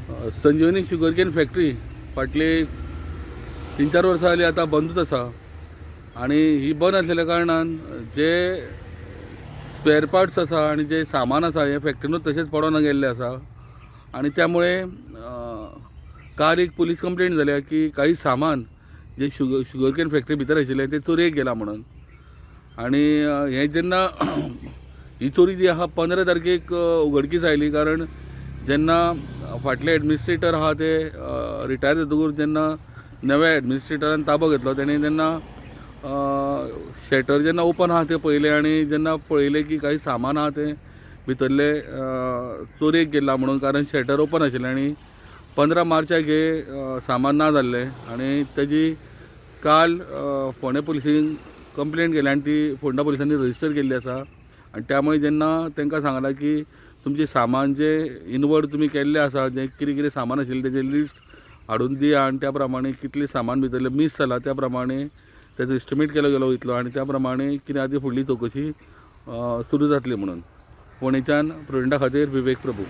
संजीवनी sugarcane factory फाटली 3-4 वर्सां जालीं आतां बंदूच आसा आनी ही बंद आसलेल्या कारणान जे स्पेर पार्ट्स आसा आनी जे सामान आसा हें फॅक्टरीनूच तशेंच पडोन गेल्लें आसा. आनी त्यामुळे काल एक पुलीस कंप्लेन जाल्या की काही सामान जे शुगरकेन फॅक्टरी भितर आशिल्लें तें चोरयेक गेलां म्हणून. आनी हें जेन्ना ही चोरी जी आहा 15 तारखेक उघडकीस आयली, कारण जेन्ना फाटले एडमिनिस्ट्रेटर आहा ते रिटायर जातकूच जेन्ना नव्या एडमिनिस्ट्रेटरान ताबो घेतलो तेणी तेन्ना शटर जेन्ना ओपन आहा तें पळयलें आनी जेन्ना पळयलें की काही सामान आहा तें भितरलें चोरयेक गेलां म्हणून, कारण शटर ओपन आशिल्लें आनी 15 मार्चाक हें सामान ना जाल्लें. आनी तेजी काल फोंडें पुलिसेन कंप्लेन केली आनी ती फोंडा पुलिसांनी रजिस्टर केल्ली आसा. आनी त्यामुळे जेन्ना तांकां सांगलां की तुमचें सामान जें इनवर्ड तुमी केल्लें आसा, जें कितें कितें सामान आशिल्लें तेजें लिस्ट हाडून दिया आनी त्या प्रमाणे कितलें सामान भितरलें मीस जालां त्या प्रमाणे तेजो एस्टिमेट केलो गेलो वयतलो आनी त्या प्रमाणे कितें आहा ती फुडली चवकशी सुरू जातली म्हणून. फोंडेच्यान प्रुडंटा खातीर विवेक प्रभू.